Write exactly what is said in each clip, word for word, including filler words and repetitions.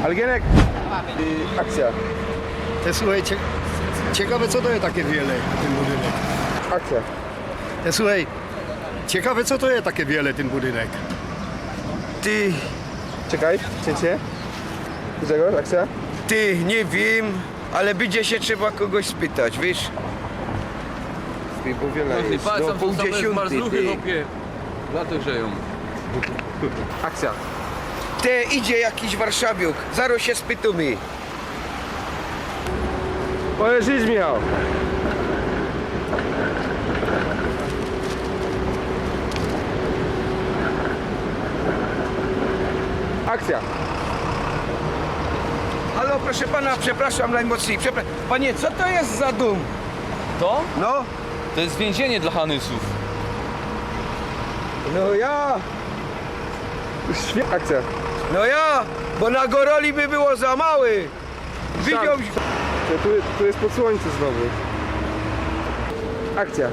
Algienek i akcja. Te, słuchaj, cie-, ciekawe, co to je takie wiele, tyn budynek. Akcja. Te, słuchaj, ciekawe, co to je takie wiele, tyn budynek. Ty. Czekaj, cięcie. Grzegorz, akcja. Ty, niy wiym, ale bydzie sie trzeba kogoś spytać, wiysz? Ty, bo wiele je. Proszę, palcem są same zmarzluchy, ty. Chłopie. Dlatego żyją. Akcja. Te, idzie jakiś warszawiuk, zaro sie spytōmy. Możesz iś, Michał. Akcja. Halo, proszę pana, przepraszam najmocniej. Przepra- Panie, co to jest za dom? To? No. To jest więzienie dla hanysów. No ja. Świe-, akcja. No ja, bo na goroli by było za mały. Widziałeś? Ty, tu, tu jest pod słońce znowu. Akcja.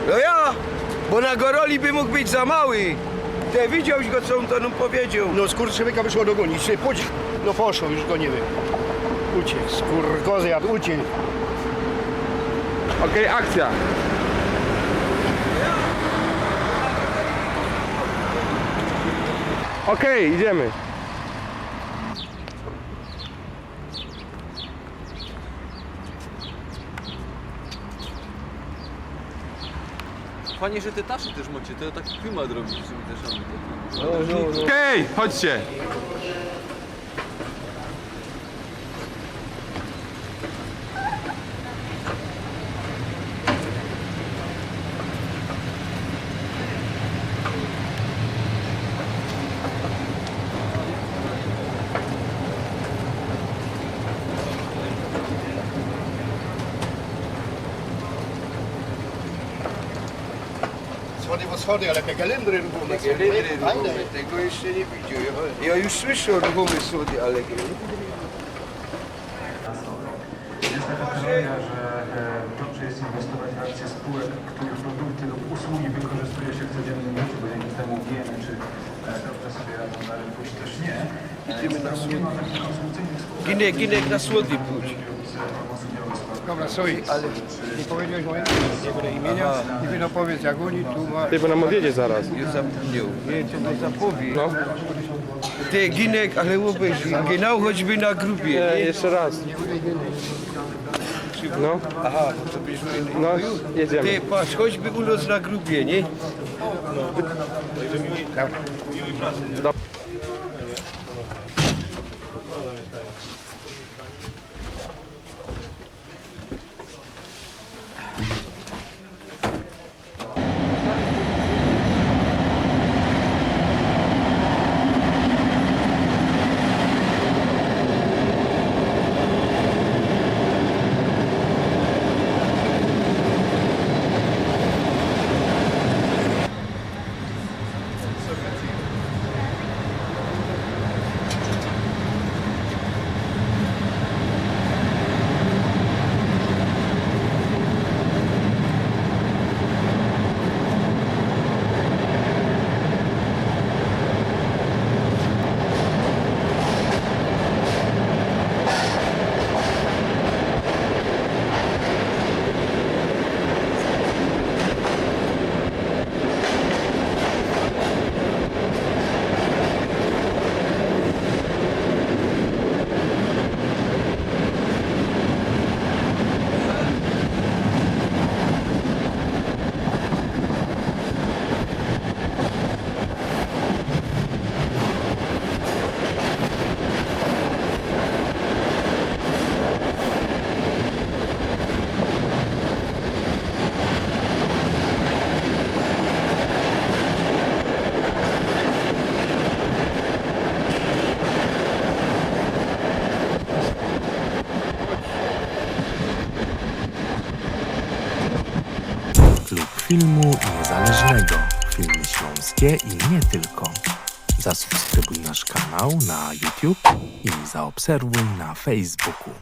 No ja, bo na goroli by mógł być za mały. Ty, widziałeś go, co on to nam powiedział? No, skurczybyka wyszło dogonić. Ty, pójdź. No, poszło, już go nie wiem. Uciekł, skurkozy jadł, uciekł. Okej, akcja. Okej, idziemy. Fajnie, że te tasze też macie, to tak klimat robi z tymi taszami. No, no, no. Okej, chodźcie. Schody, bo schody, ale te gelindry ruchome są, nie? Fajne. Tego jeszcze nie widział. Ja, ja już słyszał ruchome schody, ale gelindry. Jest taka teoria, że, e, dobrze jest inwestować w akcje spółek, których produkty lub usługi wykorzystuje się w codziennym życiu, bo dzięki temu wiemy, czy, e, dobrze sobie radzą na rynku, czy też nie. Idziemy na słody. Ginek, ginek na słody pójdź. Dobra, słuchaj, ale nie powiedziałeś mojego imienia. Aha. I mi dopowiedz, jak oni tu ma- Ty, bo nam odjedzie zaraz. Nie zapomniał. Nie, to go zapowiedz. No. Ty, Ginek, ale obejrzyj, genau choćby na grubie, nie? Jeszcze raz. No. Aha, to bierzmy. No, jedziemy. Ty, patrz, choćby u nas na grubie, nie? No. Klub Filmu Niezależnego. Filmy śląskie i nie tylko. Zasubskrybuj nasz kanał na YouTube i zaobserwuj na Facebooku.